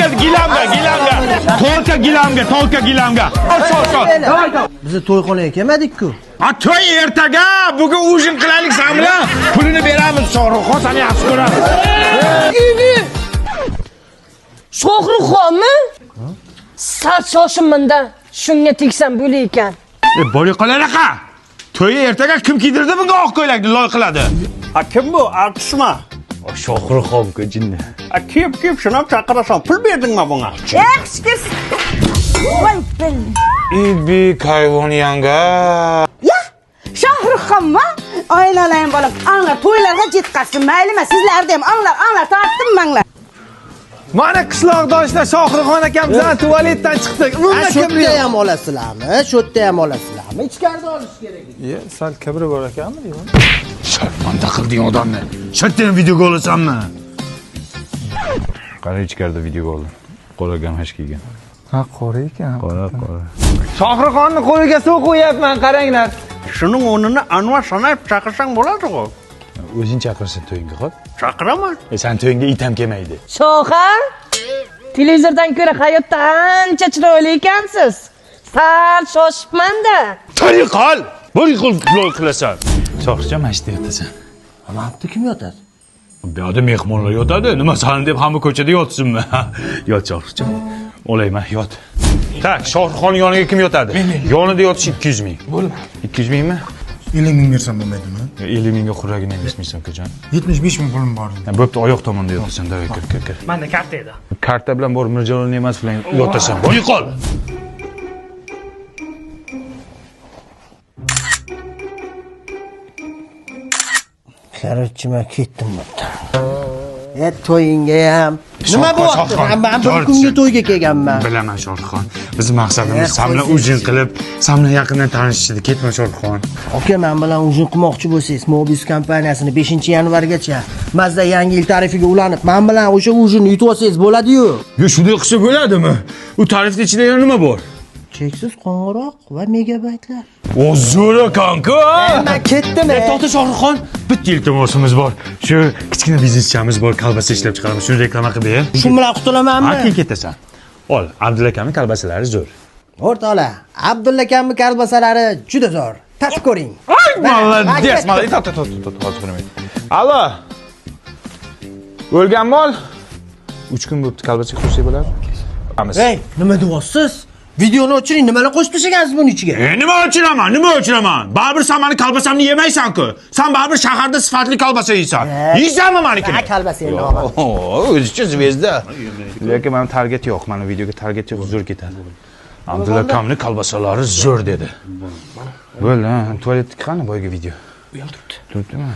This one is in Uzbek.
Только gilamga, gilamga. Только gilamga, только gilamga. Sol, sol. Bizni to'yxonaga kelmadik-ku. A to'y ertaga, bugun ujin qilaylik san bilan. Pulini beramiz, Shohruxxon seni yaxshi ko'ramiz. Shohruxxonmi? Sal shoshimanda shunga tegsam bo'lar ekan. E, bo'li qolanaqa. To'yi ertaga kim kiydirdi bunga oq ko'ylakni loy qiladi? A kim bu? Artistmi? Shohruxxon jinni. A kiyib kiyib shuni ham chaqirasan. Pul berdingmi bunga? Yaxshi kelsin. Voy bil. Ibi kayvon yanga. Ya, Shohruxxonmi? Aylanayım bolam. Anglar to'ylarga жетқазсын. Maylimi sizlarni ham anglar, anglar tortdim manglar. Mana qishloqdoshlar Shohruxxon akam bilan tualetdan chiqdik. Umuman Shu kibri yerda yo'q. ham olasizlarmi? Shu yerda ham olasizlarmi? Ichkarida olish kerak. Ye, sal kibri bor ekanmi deyman. Sharmanda qilding odamni. Shartdan videoga olasanmi? Qara ichkarida videoga oldim. Qora gamash kiygan. Ha, qora ekan. Qora, qora. Shohruxxonni qo'liga suv qo'yapman, qaranglar. Shuning o'rnini Anvar Sanayev chaqirsang bo'ladi-ku. O'zing chaqirsin to'yingga, xo'p? Chaqiraman. E sen to'yingga it ham kelmaydi. Shoha, televizordan ko'ra hayotda ancha chiroyli ekansiz. Sal shoshibman-da. To'y qol. Bir xil loy qilasan. Shohruxjon, mana shu yerda yotasan. Mana bu yerda kim yotadi? Bu yoqda mehmonlar yotadi. Nima sani deb hamma ko'chada yotsinmi? Yot Shohruxjon. Olayman, yot. Tak, Shohruxxon yoniga kim yotadi? Yonida yotish 200 ming. Bo'ldi. 200 mingmi? 50 ming bersam bo'lmaydimi? 50 mingga xurragini ham bermaysan ukajon. 75 ming pulim bor edi. Ha, bo'pti, oyoq tomonda yotasan. Davay, kir, kir, kir. Manda karta edi. Karta bilan borib Mirjalol Ne'matov bilan yotasan. Bo'y qol. Короче, men ketdim bu yerdan. E, to'yingga ham. Nima bo'lyapti? Shohruxxon, Men bir kunga to'yga kelganman. Bilaman Shohruxxon. Bizning maqsadimiz Eh, san bilan qo'ysin. ujin qilib, san bilan yaqindan tanishish edi. Ketma Shohruxxon. Aka, men bilan ujin qilmoqchi bo'lsangiz, Mobius kompaniyasini 5-yanvargacha Mazda yangi yil tarifiga ulanib, men bilan o'sha ujinni yutib olsangiz bo'ladi-yu. Yo, shunday qilsa bo'ladimi? U tarifni ichida yana nima bor? Cheksiz qo'ng'iroq va megabaytlar. O zo'r ekan-ku. Men ketdim. E, to'xta Shohruxxon, Bitta iltimosimiz bor. Shu kichkina bizneschamiz bor, kolbasa ishlab chiqaramiz. Shuni reklama qilib ber. Shu bilan qutulamanmi? Ha, keyin ketasan. Ol, Abdulla akamning kolbasalari zo'r. O'rtoqlar, Abdulla akamning kolbasalari juda zo'r. Tatib ko'ring. Молодец, молодец. To'xta, to'xta, to'xta, hozir bir minut. Allo. O'lgan mol. 3 kun bo'pti, kolbasa qo'shsak bo'ladi. Amiz. Ey, nima deyapsiz? Videoni o'chiring, nimalar qo'shib tashlagansiz buni ichiga? E, nima o'chiraman, nima o'chiraman? Baribir sen mani kolbasamni yemaysan-ku. Sen baribir shaharda sifatli kolbasa yeysan. Yeysanmi manikini? Ha, kolbasa endi olman. O'zicha zvezda. Lekin meni target yo'q, meni videoga target yo'q, zo'r ketadi. Abdulla akamning kolbasalari zo'r dedi. Bo'ldi, ha, tualetniki qani boyagi video? U ham turibdi. Turibdimi?